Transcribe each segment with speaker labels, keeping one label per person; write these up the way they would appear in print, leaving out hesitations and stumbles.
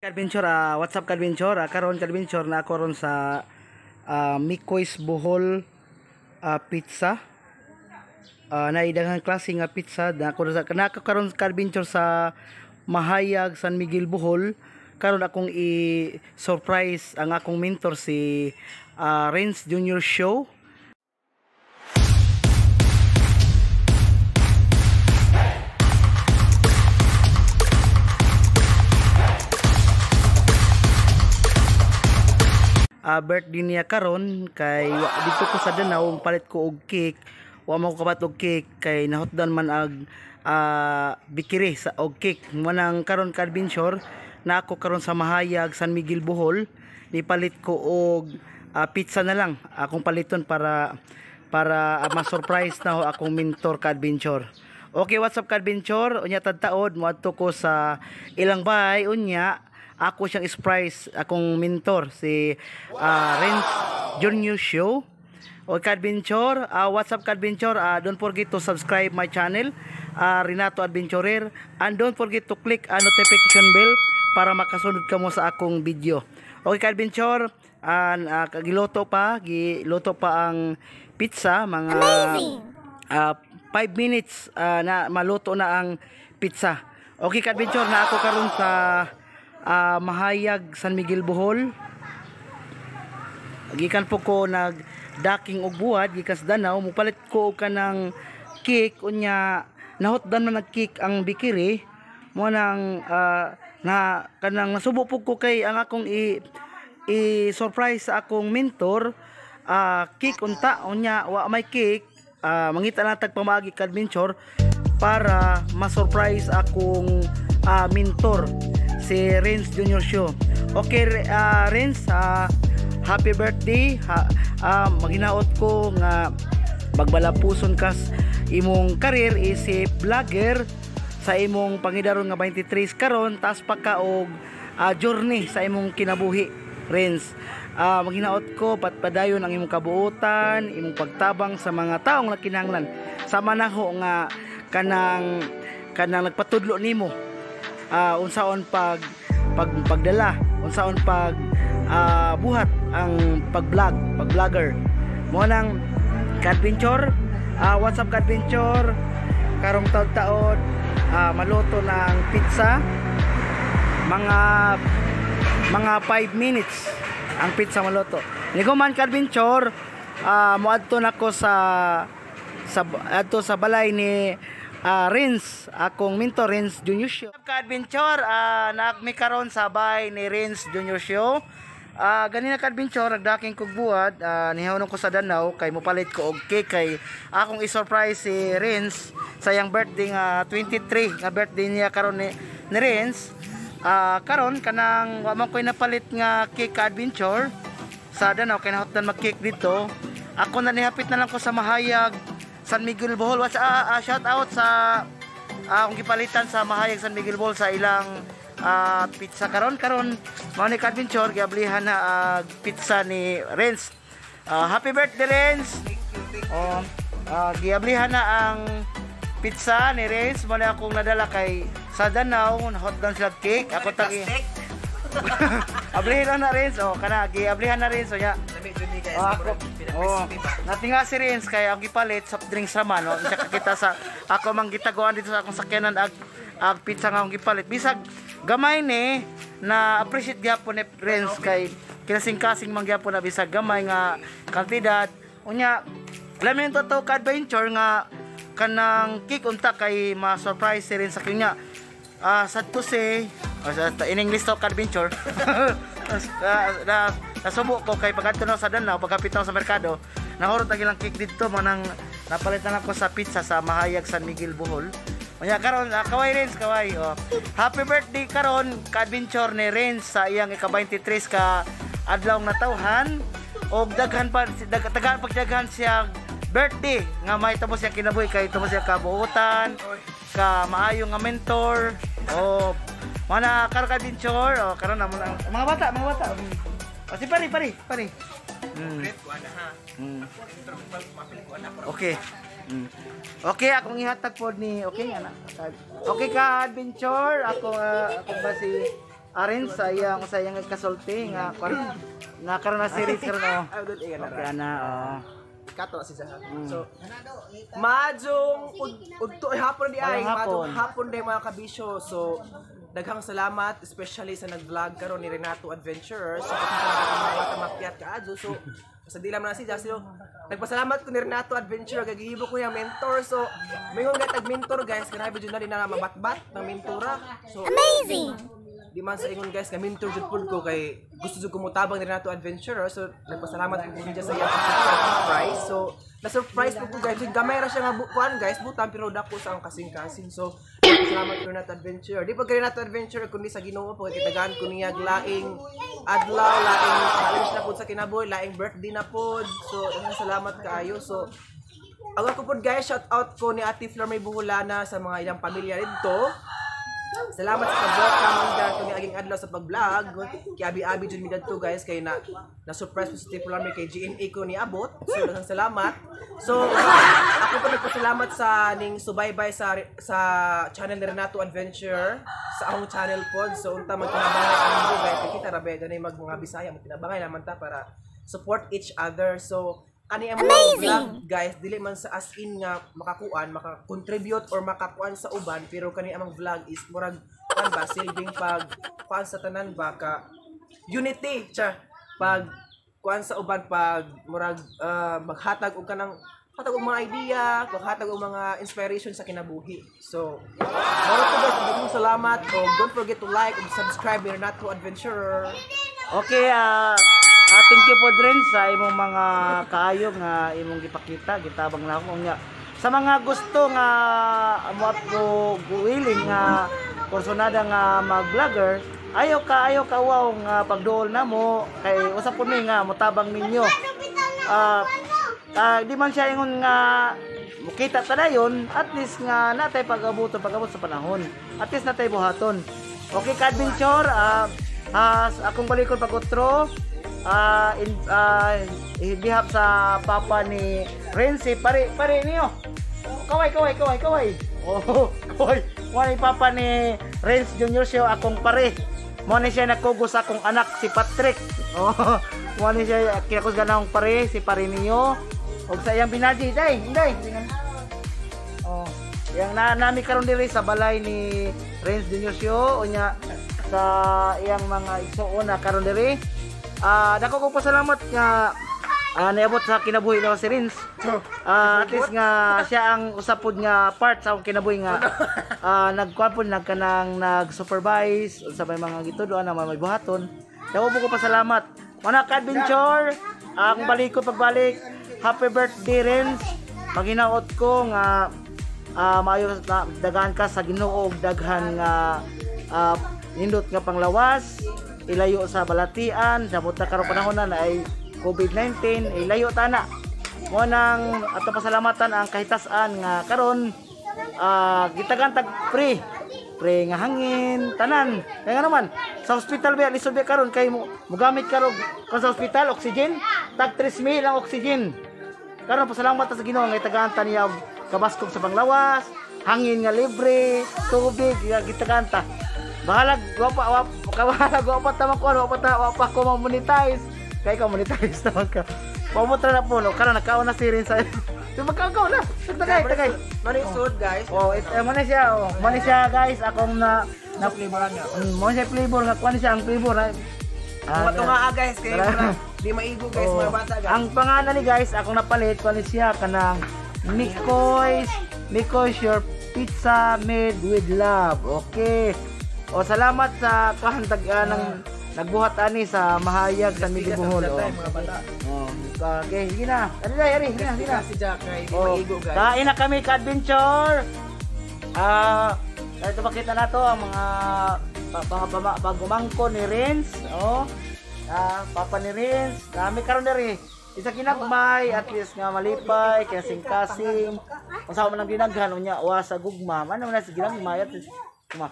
Speaker 1: Adventure, what's up ka-adventure? Karon ka-adventure na ako ron sa Mikoy's Bohol Pizza. Naidaghang klase nga pizza na ako sa kanako karon ka-adventure sa Mahayag, San Miguel, Bohol. Karon akong i-surprise ang akong mentor si Renz Junior Show. Birthday niya karon kay dito ko sa Danau palit ko og cake. Wa man ko kabat og cake kay nahotdan man ag bikiri sa og cake. Mo nang karon ka adventure na ako karon sa Mahayag, San Miguel, Bohol, nipalit ko og pizza na lang akong paliton para ma-surprise na ho akong mentor ka adventure. Okay, what's up ka adventure? Unya tad-taod moadto ko sa ilang bahay, unya ako siyang surprise akong mentor si Renz Junior Show. O ka-adventure, what's up ka-adventure? Don't forget to subscribe my channel, Renato Adventurer, and don't forget to click a notification bell para makasunod ka mo sa akong video. Okay ka-adventure, giluto pa ang pizza, mga 5 minutes na maluto na ang pizza. Okay ka-adventure, na ako karon sa Mahayag, San Miguel, Bohol. Gikan po ko nagdaking og buhat gikan sa Danau, mupalit ko og kanang cake, unya nahotdan man nag cake ang bikiri mo nang na kanang nasubo po ko kay ang akong i surprise sa akong mentor, cake unta, unya wa may cake, mangita na tag pamaagi ka adventure para ma-surprise akong mentor si Renz Junior Show. Okay, Renz, happy birthday. Maginaot ko nga magbalapuson kas imong career isip vlogger sa imong pangidaron nga 23 karon, taas pa ka og journey sa imong kinabuhi, Renz. Maginaot ko patpadayon ang imong kabuotan, imong pagtabang sa mga taong nakinahanglan. Sama na ho nga kanang nagpatudlo nimo. Unsaon pagdala, unsaon pag buhat ang pag-vlog, pag-vlogger. Mo nang ka-adventure, what's up ka-adventure? Karong taod-taod maluto ng pizza. Mga 5 minutes ang pizza maluto. Nigo man ka-adventure, moadto nako sa adto sa balay ni Renz, akong mentor Renz Junior Show. Ka-adventure, naagmi karon sa bahay ni Renz Junior Show. Ganina ka-adventure, nagdaking kog buhat, nihawnon ko sa Danau kay mopalit ko og cake kay akong i-surprise si Renz sa iyang birthday nga 23 nga birthday niya karon ni Renz. Karon kanang wa man koy napalit nga cake ka-adventure sa Danau kay nahotdan mag-cake dito. Ako na nihapit na lang ko sa Mahayag, San Miguel, Bohol. Shout out sa akong gipalitan sa Mahayag, San Miguel, Bohol sa ilang pizza karon. Karon mao ni ka-adventure, giablihan na pizza ni Renz. Happy birthday, Renz. Giablihan na ang pizza ni Renz. Mao ni akong nadala kay sa Danau hotdog sila cake. Ako tagi ablihan na Renz. Oh, kana giablihan na Renz. So nya ako, natinga si Renz kay ang gipalit soft drinks raman, no? Unsa kita sa ako mang gitagoan dito sa akong sakyanan ag pizza nga akong gipalit. Bisag gamay ni na appreciate gyapon ni Renz kay kinasing-kasing man gyapon na bisag gamay nga kantidad. Unya lamin to ka adventure nga kanang cake unta kay ma-surprise si Renz sa kanya. Sad to say, in English to ka adventure. Nasubo ko kay pagkadto na sa Danau, pagkapit na sa merkado, nahurot ang ilang cake dito, manang napalit na lang ko sa pizza sa Mahayag, San Miguel, Bohol. Unya karon, kaway Renz, kaway. Oh. Happy birthday karon ka-adventure ni Renz sa iyang ika-23 ka adlaw natawhan og daghan pa daghan pagdaghan siya birthday nga mahitabo siya kinabuhi kay tungod siya kabuotan, ka maayo nga mentor. Oh, mana karon ka-adventure, oh, karon na mga bata, mga bata. O si pare. Okay. Okay, akong ihatag pod ni, okay ana. Okay ka adventure, ako ba si Arin sa iyang kasulti nga kuan na karon na series karon, oh.
Speaker 2: Ay, doon iyan.
Speaker 1: Okay na, oh.
Speaker 2: Kato si Zaha. So, maadjong udto ay hapon di ay
Speaker 1: Maayong hapon.
Speaker 2: maadjong hapon day, mga kabisyo. So, daghang salamat especially sa nag-vlog karon ni Renato Adventurer. So, kung mga bata makyat kaadyo. So, sa di lang na si Justin. So, nagpasalamat ko ni Renato Adventurer, gagihimo ko yung mentor. So, mingon nga tag mentor, guys, kanabi jud na din na mabatbat ng mentora. So, amazing. Di man sa ingon, guys, nga mentor jud pud ko kay gusto jud ko motabang ni Renato Adventurer. So nagpasalamat ko niya sa iyang surprise. So na surprise po ko, guys. Yung gamay ra siya nga kuan, guys, butan pero dako sa ang kasing-kasing. So nagpasalamat ko Renato Adventurer. Di pa kay Renato Adventurer kundi sa Ginoo po kay gitagaan ko niya laing adlaw, laing challenge na pud sa kinabuhi, laing birthday na pud. So daghang salamat kaayo. So ang ako pod, guys, shout out ko ni Ate Flor May Buhulana sa mga ilang pamilya dito. Salamat sa pag-welcome ang kami aging adlaw sa pag-vlog. Kay abi-abi jud mi dadto, guys, kay na na surprise po si Ate Flor May kay GMA ko ni abot. So daghang salamat. So ako po nagpasalamat sa ning subaybay sa channel ni Renato Adventure sa akong channel pod. So unta magtinabangay ang guys, kay kita ra ba ganay mag mga Bisaya magtinabangay naman ta para support each other. So kani ang mga vlog, guys, dili man sa as in nga makakuan, maka-contribute or makakuan sa uban, pero kani among vlog is murag kuan ba, silbing pag kuan sa tanan ba ka unity cha pag kuan sa uban, pag murag maghatag og kanang hatag og mga idea, maghatag og mga inspiration sa kinabuhi. So mao to, guys, daghang salamat og don't forget to like and subscribe ni Renato Adventurer.
Speaker 1: Okay, thank you po rin sa imong mga kaayo nga imong gipakita, gitabang na ako unya. Sa mga gusto nga mo at go willing nga personada nga mag-vlogger, ayaw ka wow nga pagduol na mo kay usa po ni nga motabang ninyo. Di man siya ingon nga mukita ta dayon, at least nga natay pag-abuto pag-abot sa panahon. At least natay buhaton. Okay ka adventure, akong balikon pag utro in behalf sa papa ni Renzi, pare pare niyo. Kaway kaway kaway kaway. Oh, kaway. Mo ni papa ni Renz Junior siya akong pare. Mo ni siya nagkugo sa akong anak si Patrick. Oh, mo ni siya kaya ganang pare si pare niyo. Og sa iyang binaji, day, day. Oh, yang na nami karon diri sa balay ni Renz Junior Sio unya sa iyang mga igsuon na karon diri. Dako ko pasalamat nga niabot sa kinabuhi na si Renz. At least nga siya ang usa pod nga part sa akong kinabuhi nga nagkuan pod nagkanang nag-supervise sa may mga gitudoan na may buhaton. Dako po ko pasalamat. Mga ka-adventure, akong balik ko pagbalik. Happy birthday, Renz. Maginaot ko nga maayo na dagaan ka sa Ginoo og daghan nga nindot nga panglawas, ilayo sa balatian sa buta karon panahon na ay COVID-19, ilayo ta na mo nang ato pasalamatan ang kahitas-an nga karon gitagan tag free free nga hangin tanan. Kaya nga naman sa hospital ba lisod ba karon kay mo mogamit karon kan sa hospital oxygen tag 3,000 ang oxygen. Karon pasalamat ta sa Ginoo nga itagaan ta niya og kabaskog sa panglawas, hangin nga libre, tubig nga gitagaan ta. Bahalag wa pa wa kabahalag wa pa ta makuan, wa pa ta wa pa ko ma-monetize. Kay ka monetize naman ka. Pamutra na po no, karon nakaon na si rin sa. So magkakaon na. Tagay tagay.
Speaker 2: Mano yung sud, guys.
Speaker 1: Oh, it, mo na siya, oh. Mo na siya, guys, akong na
Speaker 2: na flavor niya.
Speaker 1: Mo siya flavor nga kuan siya ang flavor.
Speaker 2: Mga tunga guys, kay mura di maigo, guys,
Speaker 1: Oo.
Speaker 2: mga bata, guys.
Speaker 1: Ang pangalan ni guys, akong napalit kuan siya kanang Mikoy's Mikoy's your pizza made with love. Okay. O salamat sa kahantag ng nagbuhat ani sa mahayag sa Midi Bohol.
Speaker 2: Sa
Speaker 1: Oh.
Speaker 2: mga bata.
Speaker 1: Oh, okay, sige na. Ari na, ari, sige na, sige na.
Speaker 2: Si Jack kay di
Speaker 1: Oh,
Speaker 2: maigo, guys.
Speaker 1: kain na kami ka-adventure. Ito makita na to ang mga pagumangko ni Renz, oh. Papa ni Renz, dami karon diri. Isa kinagmay, at least nga malipay, kasing-kasing. Unsa man ang ginaghan unya wa sa gugma. Man man sa ginagmay at least. Kuma.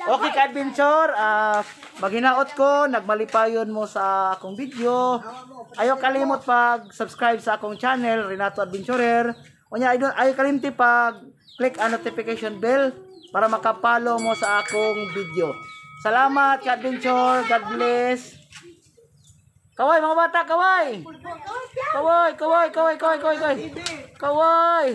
Speaker 1: Okay ka-adventure, maghinaot ko, nagmalipayon mo sa akong video. Ayaw kalimot pag subscribe sa akong channel, Renato Adventurer. Unya, ayaw kalimti pag click ang notification bell para makapalo mo sa akong video. Salamat ka-adventure. God bless. Kaway mga bata, kaway. Kaway, kaway, kaway, kaway, kaway, kaway. Kaway.